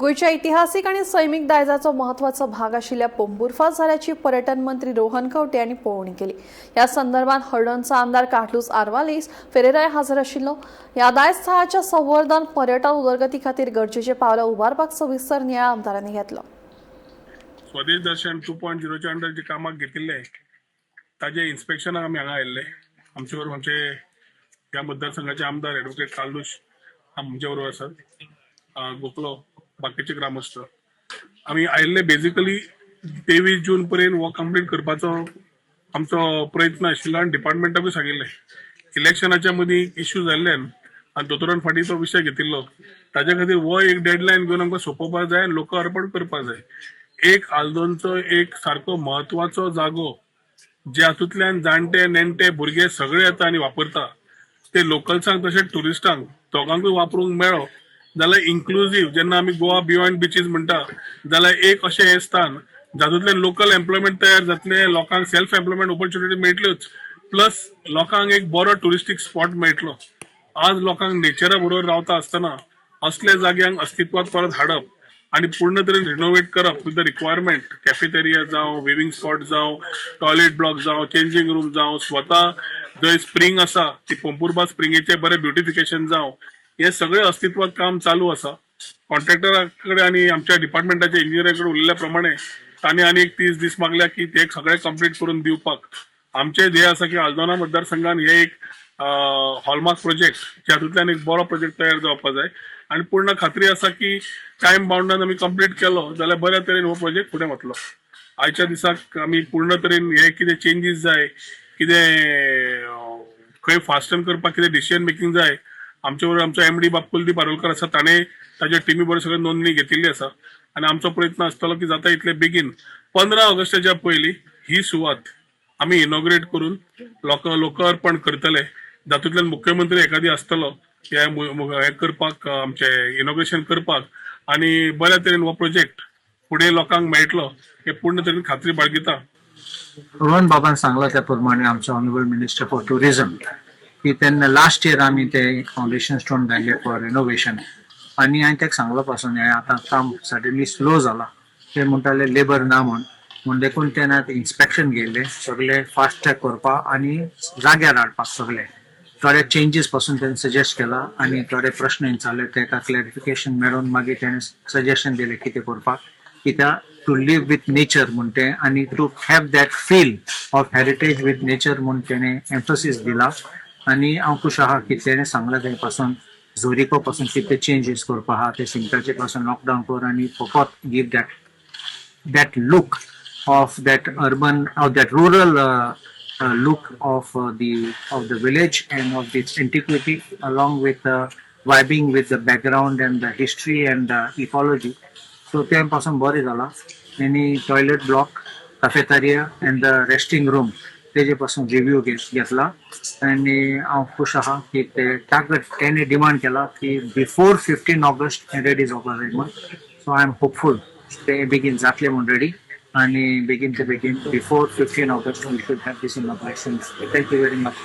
गोंयच्या इतिहासीक आनी सैमीक दायजाचो म्हत्वाचो भाग आशिल्ल्या पोंबुर्फा झऱ्याची पर्यटन मंत्री रोहन खंवटे हांणी पळोवणी केली. ह्या संदर्भात हळदणचो आमदार कार्लुस आर्वालीस फेरेराय हाजीर आशिल्लो. ह्या दायज थळाच्या संवर्धन, पर्यटन उदरगती खातीर गरजेचे पावलां उबारपाक सविस्तर नियाळ आमदारांनी घेतलो. स्वदेश दर्शन 2.0च्या अंडर जे कामाक घेतिल्ले, ताजे इन्स्पेक्शनाक आमी हांगा आयिल्ले. आमचे बरोबर आमचे ह्या मतदारसंघाचे आमदार एडवोकेट कार्लूस आमचे बरोबर आसात, गोकलो, बाकीचे ग्रामस्थ. आमी आयिल्ले बेजिकली 23 जून पर्यंत हो कंप्लीट करपाचो आमचो प्रयत्न आशिल्लो आनी डिपार्टमेंटाकूय सांगिल्लें. इलेक्शनाच्या मदीं इश्यू जाल्ल्यान आनी दोतोरान फाटीं तो विशय घेतिल्लो, ताच्या खातीर हो एक डेडलायन घेवन आमकां सोंपोवपाक जाय आनी लोकार्पण करपाक जाय. एक आल्दोनचो एक सारको म्हत्वाचो जागो, जे हातूंतल्यान जाणटे, नेणटे, भुरगे सगळे येता आनी वापरता. ते लोकल्सांक तशेंच ट्युरिस्टांक दोगांकूय वापरूंक मेळ्ळो जाल्यार इन्क्लुजीव, जेन्ना आमी गोवा बियॉन्ड बिचीस म्हणटा, जाल्यार एक अशें हें स्थान जातूंतल्यान लोकल एम्प्लॉयमेंट तयार जातलें, लोकांक सेल्फ एम्प्लॉयमेंट ऑपॉर्च्युनिटी मेळटल्योच, प्लस लोकांक एक बरो ट्युरिस्टीक स्पॉट मेळटलो. आज लोकांक नेचरा बरोबर रावता आसतना असल्या जाग्यांक अस्तित्वात परत हाडप आणि पूर्ण तरेन रिनोव्हेट करप विथ the requirement, cafeteria जावं, विविंग स्पॉट जावं, टॉयलेट ब्लॉक जावं, चेंजींग रूम जावं, स्वता जंय स्प्रिंग आसा ती पोंपुर्बा स्प्रिंगेचे बरें ब्युटिफिकेशन जावं, हे सगळे अस्तित्वात काम चालू आसा. कॉन्ट्रॅक्टरा कडेन आनी आमच्या डिपार्टमेंटाच्या इंजिनियरा कडेन उलयल्ल्या प्रमाणे तांणी आनी एक 30 दीस मागल्या की ते सगळे कंप्लीट करून दिवपाक. आमचे ध्येय आसा की आल्दोना मतदारसंघान हे एक हॉलमार्क प्रोजेक्ट, हातूंतल्यान एक बरो प्रोजेक्ट तयार जावपाक जाय आनी पूर्ण खात्री आसा की टायम बाउंडान आमी कंप्लीट केलो जाल्यार बऱ्या तरेन हो प्रोजेक्ट फुडें वतलो. आयच्या दिसाक आमी पूर्ण तरेन हे कितें चेंजीस जाय, कितें खंय फास्टन करपाक कितें डिसिजन मेकिंग जाय, आमचे बरोबर आमचो एमडी बाब कुलदीप आरोलकर आसा. ताणें ताच्या टिमी बरोबर सगळे नोंदणी घेतिल्ली आसा आनी आमचो प्रयत्न आसतलो की जाता इतले बेगीन 15 ऑगस्टाच्या पयलीं ही सुवात आमी इनॉग्रेट करून लोकार्पण करतले. जातूंतल्यान मुख्यमंत्री एखादी आसतलो हे हे करपाक, आमचे इनॉग्रेशन करपाक आनी बऱ्या तरेन हो प्रोजेक्ट फुडें लोकांक मेळटलो हे पूर्ण तरेन खात्री बाळगिता. रोहन बाबान सांगला त्या प्रमाणे आमचो ऑनरेबल मिनिस्टर फॉर टुरिझम की तेन्ना लास्ट इयर आमी ते फावंडेशन स्टोन घातले फॉर रिनोव्हेशन आनी हांवें ताका सांगलो पासून, हें आतां काम सडनली स्लो जाला. ते म्हणटाले लेबर ना म्हूण. म्हूण देखून तेन्ना इन्स्पेक्शन घेयलें, सगळे फास्ट ट्रॅक करपाक आनी जाग्यार हाडपाक. सगळे थोडे चेंजीस पासून तेणें सजेस्ट केला आनी थोडे प्रश्न विचारले, ताका क्लॅरिफिकेशन मेळून मागीर तेणें सजेशन दिलें कितें करपाक, कित्याक टू लिव्ह विथ नेचर म्हूण तें आनी to have that feel of heritage with nature म्हूण तेणें एम्फसिस दिला. आनी हांव खूश आहा की तेणें सांगलां तें पासून झोरिको पासून कितें चेंजीस करपा आहा, ते सिमटाचे पासून लॉकडावन कर आनी फकत give that look of that urban of that rural look of the village and of its antiquity, along with vibing with the background and the history and the ecology. So ते पासून बरें जाला आनी toilet block, cafeteria and the resting room तेजे पासून review घेतला आनी हांव खूश आहा की ते टार्गेट तेणे डिमांड केला की बिफोर 15 ऑगस्ट हें रेडी जावपाक जाय म्हूण. सो I am hopeful ते बेगीन जातले म्हूण रेडी आनी बेगीन ते बेगीन before 15 August we should have this in operation. Thank you very much.